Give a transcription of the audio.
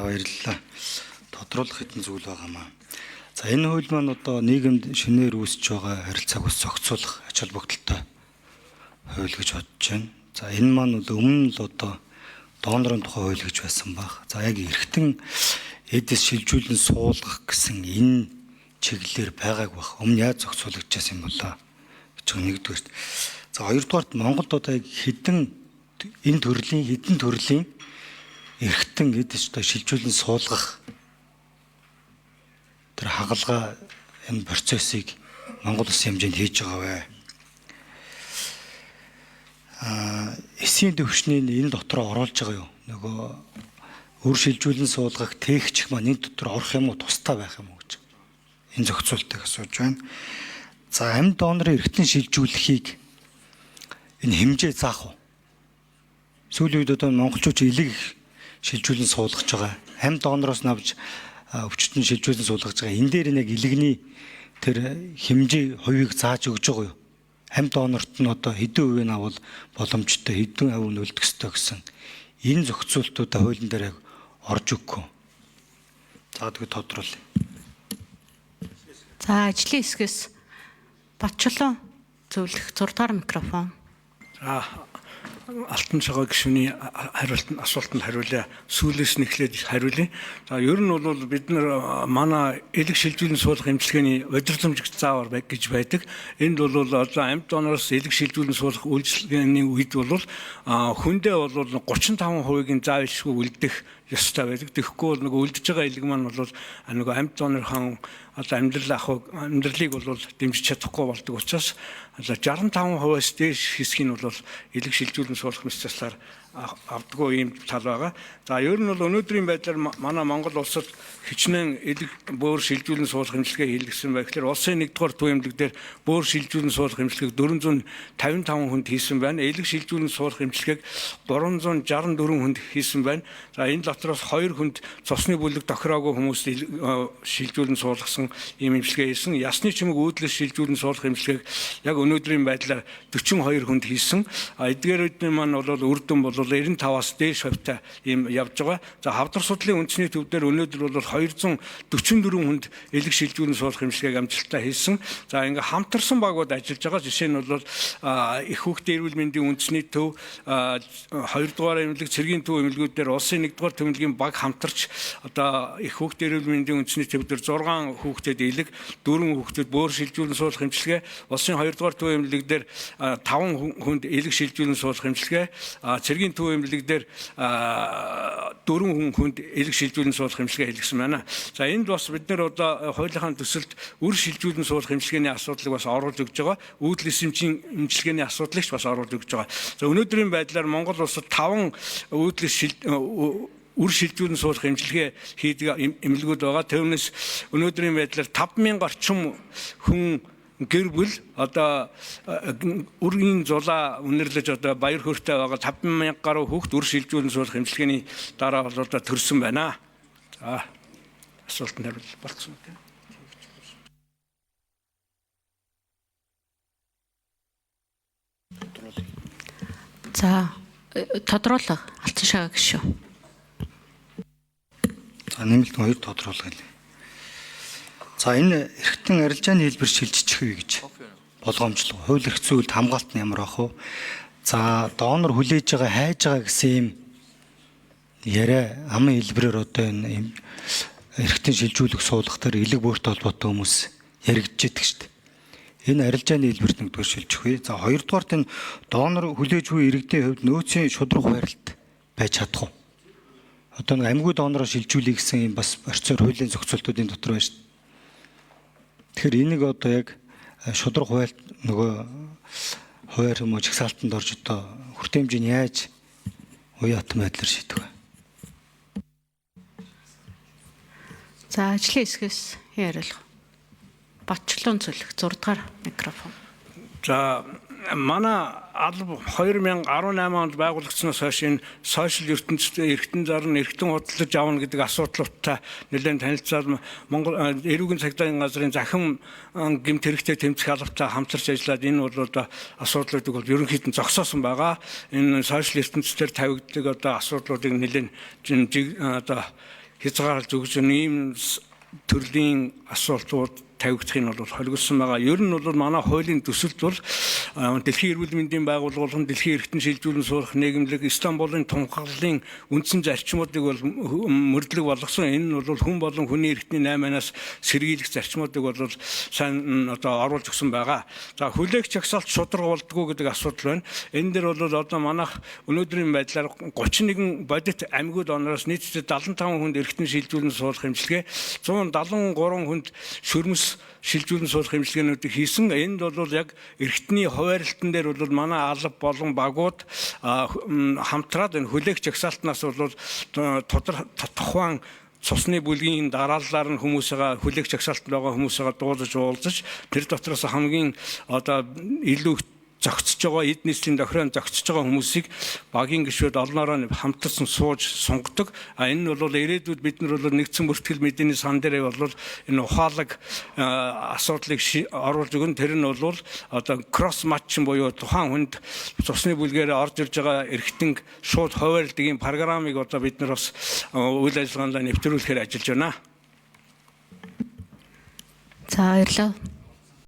За, баярлалаа. Тодруулах хэдэн зүйл байгаа маа. За, энэ хууль маань одоо нийгэмд шинээр үүсэж байгаа харилцааг бас зохицуулах ач холбогдолтой хууль гэж бодож байна. За, энэ маань бол өмнө нь л одоо донорын тухай хууль гэж байсан баг. За, яг эргэтэн эдис шилжүүлэн суулгах гэсэн энэ чиглэлээр байгааг бах. Өмнө яаж зохицуулагдчихсан юм болоо гэж нэгдүгээрт. За, хоёрдугаарт Монголд одоо яг хэдэн энэ төрлийн хэдэн төрлийн эргэтэн эдис одоо шилжүүлэн суулгах тэр хагалгаа энэ процессыг Монгол улсын хэмжээнд хийж байгаа вэ? Эсийн төвшнийг энэ дотор оруулж байгаа юу? Нөгөө үр шилжүүлэн суулгах техник маань энэ дотор орох юм уу, тусдаа байх юм уу гэж энэ зохицуултыг асууж байна. За, амьд донорын эргэтэн шилжүүлэхийг энэ хэмжээ заах уу? Сүүлийн үед одоо монголчууд элэг шилжүүлэн суулгаж байгаа. Амьд донороос навж өвчтөн шилжүүлэн суулгаж байгаа. Энэ дээр нэг элэгний тэр хэмжээ хувийг зааж өгж байгаа юу? Амьд донорт нь одоо хэдэн хувийг авал боломжтой, хэдэн хувь нь үлдэх ёстой гэсэн энэ зохицуултуудаа хуулийн дээр яг орж өгөхгүй. За, тэгээд тодруулъя. За, ажлын хэсгээс Батчлан зөвлөх 6 дугаар микрофон. За, Алтан цагаа гишүүний хариултанд асуултанд хариулъя. Сүүлээс нь эхлээд хариулъя. За, ер нь бол бид нар манай элэг шилжүүлэн суулгах эмчилгээний удирдламж заавар байг гэж байдаг. Энд бол одоо амьд донороос элэг шилжүүлэн суулгах үйлчилгээний үед бол хүндээ бол 35%-ийн заавалшгүй үлдэх ёстой байдаг. Тэгэхгүй бол нөгөө үлдэж байгаа элэг маань бол нөгөө амьд донорхон одоо амьдрал ах амьдралыг бол дэмжиж чадахгүй болдог учраас одоо 65%-аас дээш хэсгийг нь бол элэг шилжүүлэн суулгах мэс заслаар авдггүй ийм тал байгаа. За, ер нь бол өнөөдрийн байдлаар манай Монгол улсад хичнээн элэг бөөр шилжүүлэн суулгах эмчилгээ хийлгэсэн байх. Тэгэхээр улсын 1-р төв эмнэлэг дээр бөөр шилжүүлэн суулгах эмчилгээг 455 хүнд хийсэн байна. Элэг шилжүүлэн суулгах эмчилгээг 364 хүнд хийсэн байна. За, энэ дотроос 2 хүнд цусны бүлэг тохироогүй хүмүүс шилжүүлэн суулгасан ийм эмчилгээ хийсэн. Ясны чимэг уудлаас шилжүүлэн суулгах эмчилгээг яг өнөөдрийн байдлаар 42 хүнд хийсэн. Эдгээрүүдний маань бол үр дүн бол 95-аас дээш хувьтай ийм явж байгаа. За, хавдар судлалын үндэсний төв дээр өнөөдөр бол 244 хүнд элэг шилжүүлэн суулгах эмчилгээг амжилттай хийсэн. За, ингээ хамтарсан багууд ажиллаж байгаа. Жишээ нь бол их хүүхдийн эрүүл мэндийн үндэсний төв, 2 дугаар эмнэлэг, цэргийн төв эмнэлгүүд дээр улсын 1-р төв эмнэлгийн баг хамтарч одоо их хүүхдийн эрүүл мэндийн үндэсний төв дээр 6 хүүхдэд элэг, 4 хүүхдэд бөөр шилжүүлэн суулгах эмчилгээ, улсын 2-р төв эмнэлэг дээр 5 хүнд элэг шилжүүлэн суулгах эмчилгээ, цэргийн төв эмнэлэг дээр 4 хүн хүнд элэг шилжүүлэн суулгах эмчилгээ хийлгэсэн байна. За, энд бас бид нэр одоо хуулийнхаа төсөлд үр шилжүүлэн суулгах эмчилгээний асуудлыг бас оруулж өгж байгаа. Үүдэл эсэмчийн эмчилгээний асуудлыг ч бас оруулж өгж байгаа. За, өнөөдрийн байдлаар Монгол улсад 5 үүдэл үр шилжүүлэн суулгах эмчилгээ хийдэг эмнэлгүүд байгаа. Тэрнээс өнөөдрийн байдлаар 5000 орчим хүн гэр бүл одоо үргийн зулаа үнэрлэж одоо баяр хөөртэй байгаа. 5000 гаруй хүүхд үр шилжүүлэн суулгах эмчилгээний дараа бол одоо төрсөн байна. За, асуултанд хариулт болцсон үү? За, тодруулга Алтан шага гишүүн. За, нэмэлт хоёр тодруулга. За, энэ эргэтэн арилжааны хэлбэр шилжчих вэ гэж болгоомжлого. Хууль эрх зүйлд хамгаалт нь ямар ах вэ? За, донор хүлээж байгаа, хайж байгаа гэсэн юм яриа амын хэлбэрээр одоо энэ эргэтэн шилжүүлэх суулгах дээр элэг бөөртэй холбоотой хүмүүс яригдж идэг шүү дээ. Энэ арилжааны хэлбэрт нэгдүгээр шилжих вэ? За, хоёрдугаарт энэ донор хүлээж буй иргэдийн хувьд нөөцийн шударга хуваарлт байж чадах уу? Одоо нэг амьгүй донороо шилжүүлэе гэсэн юм бас орцоор хуулийн зохицуултуудын дотор байна шүү дээ. Тэгэхээр энийг одоо яг шударга хуваалт нөгөө хуваар юм уу жагсаалтанд орж одоо хүртээмжийг яаж уян хатан байдлаар шийдэх вэ? За, ажлын хэсгээс хэн хариулах? Батчлан зөвлөх 6 дугаар микрофон. За, манай алба 2018 онд байгуулагдсанаас хойш энэ сошиал ертөнцид эргэтэн зарна, эргэтэн худалдаж авна гэдэг асуудлуудтай нэлээд танилцаад Монгол эрүүгийн цагдаагийн газрын захин гэмт хэрэгтэй тэмцэх албатай хамтарч ажиллаад энэ бол одоо асуудлуудыг бол ерөнхийд нь зогсоосон байгаа. Энэ сошиал ертөнцийн тавигддаг одоо асуудлуудыг нэлээд одоо хязгаарлаж өгч ийм төрлийн асуултууд тавигдахыг нь бол хориглосон байгаа. Ер нь бол манай хуулийн төсөлд бол Дэлхийн эрүүл мэндийн байгууллага болон Дэлхийн эргэтэн шилжүүлэн сурах нийгэмлэг Истанбулын тунхаглалын үндсэн зарчмуудыг бол мөрдлөг болгосон. Энэ нь бол хүн болон хүний эрхтний 8-аас сэргийлэх зарчмуудыг бол сайн одоо оруулж өгсөн байгаа. За, хүлээх жагсаалт шударга болдгоо гэдэг асуудал байна. Энэ дээр бол одоо манайх өнөөдрийн байдлаар 31 бодит амьгууд оноос нийтдээ 75 хүнд эргэтэн шилжүүлэн суулгах эмчилгээ, 173 хүнд шөрмөс шилжүүлэн суулгах эмчилгээнүүдийг хийсэн. Энд бол яг эргэтний хуваарлтан дээр бол манай алба болон багууд хамтраад энэ хүлээх жагсаалтнаас бол тухайн цусны бүлгийн дарааллаар нь хүмүүсээ, хүлээх жагсаалтанд байгаа хүмүүсээ дуудаж уулзаж, тэр дотроос хамгийн одоо илүү зохицож байгаа, эд нийслэлийн тохироо зохицож байгаа хүмүүсийг багийн гишүүд олноороо хамтарсан сууж сонгодог. А энэ нь бол ирээдүйд бид нар бол нэгдсэн бүртгэл мэдээний сан дээр бол энэ ухаалаг асуудлыг оруулж өгөн. Тэр нь бол одоо cross match буюу тухайн хүнд цусны бүлгээр орж ирж байгаа эрхтэнг шууд хуваарлдаг ийм программыг одоо бид нар бас үйл ажиллагаанд нэвтрүүлэхээр ажиллаж байна. За, баярлалаа.